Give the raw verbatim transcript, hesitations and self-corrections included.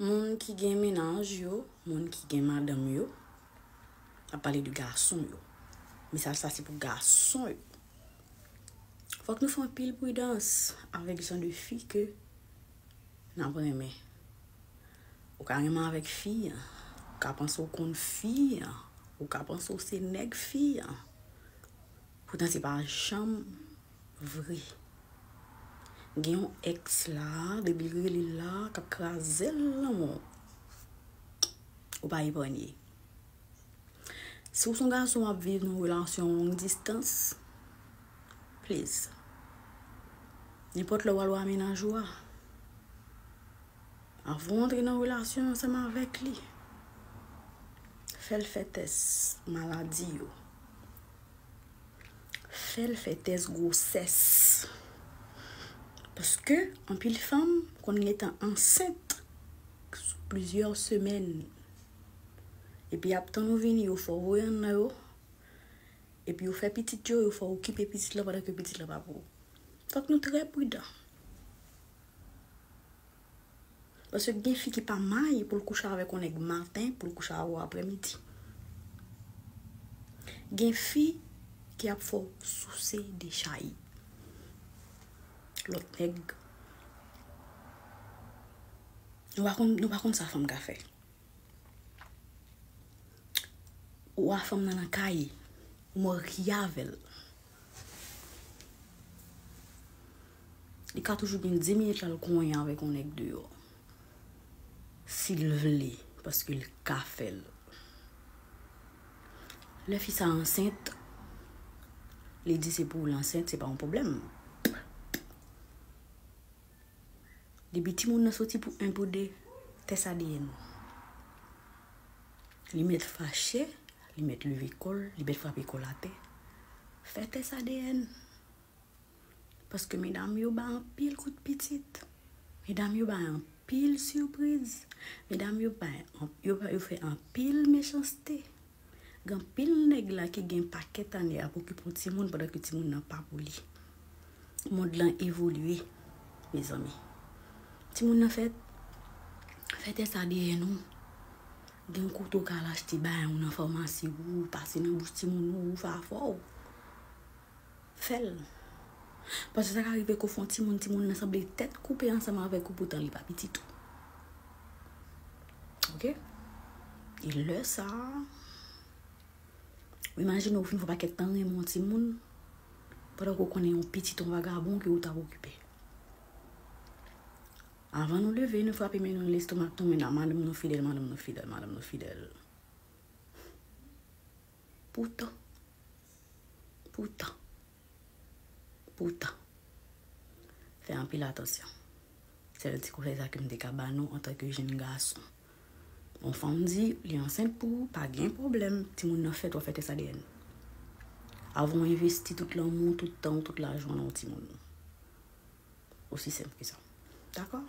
Moun ki gen mennaj yo, moun ki gen madanm yo, ap pale de gason yo. Mesaj sa se pou gason yo. Fòk nou fè anpil pridans avèk jan de fi ke n ap renmen. Ou ka renmen avèk fi an, ou ka panse w konn fi an, ou ka panse w se nèg fi an. Poutan se pa janm vre. Gen yon èks la, depi l rele l la, k ap kraze l lanmou. Ou pa epanye. Si w se yon gason w ap viv nan yon relasyon long distance, please. Nenpòt lè w al wè mennaj ou a, avan w antre nan relasyon ansanm avèk li, fè l fè tès maladi yo. Fè l fè tès gwosès. Paske anpil fanm konn gentan ansent sou plizyè semèn. Epi y ap tann ou vini, yo fè w voye nan yo. Epi yo fè pitit yo, yo fè w okipe pitit la pandan ke pitit la pa pou ou. Fòk nou trè pridan. Paske gen fi ki pa may pou l kouche avèk yon nèg maten, pou l kouche avè w aprèmidi. Gen fi ki ap fè w souse, dechaye lòt nèg. Nou pa konn, nou pa konn sa fanm ka fè. Ou a fanm nan nan kay, ou marye avè l. Li ka toujou gen dis minit l al konyen avèk yon nèg deyò. Si l vle, paske l ka fè l. Lè fi sa ansent, li di se pou l ansent, se pa yon pwoblèm. Depi timoun nan soti pou en, pou de, tès A D N. Li mèt fache, li mèt leve kò l, li mèt frape kò l atè. Fè tès A D N. Paske medam yo bay anpil kout pitit. Medam yo bay anpil sipriz. Medam yo bay, yo, yo fè anpil mechanste. Gen anpil nèg la ki gen pakèt ane ap okipe yon timoun pandan ke timoun nan pa pou li. Mond lan evolye, mezanmi. Timoun nan fèt, fè tès A D N ou. Gen yon kote w ka al achte bay ou nan famasi, ou pase nan bouch timoun ou, ou fè afè w. Fè l. Paske sa ka rive ke w fè yon timoun, timoun nan sanble tèt koupe ansanm avèk ou, poutan li pa pitit ou. Oke? E lè sa a, ou imajine w fin fè yon pakèt tan renmen yon timoun, pandan ke w konnen yon pitit yon vagabon ke ou t ap okipe. Avan nou leve, nou frape men nou nan lestomak nou, men nan madanm nou fidèl, madanm nou fidèl, madanm nou fidèl. Poutan, poutan, poutan, fè anpil atansyon. Sèl ti konsèy sa ke m te ka ba nou antanke jenn gason. Yon fanm di li ansent pou ou, pa gen pwoblèm. Timoun nan fèt, w ap fè tès A D N. Avan w envesti tout lanmou, tout tan w, tout lajan w nan yon timoun. Osi senp ke sa. Dakò?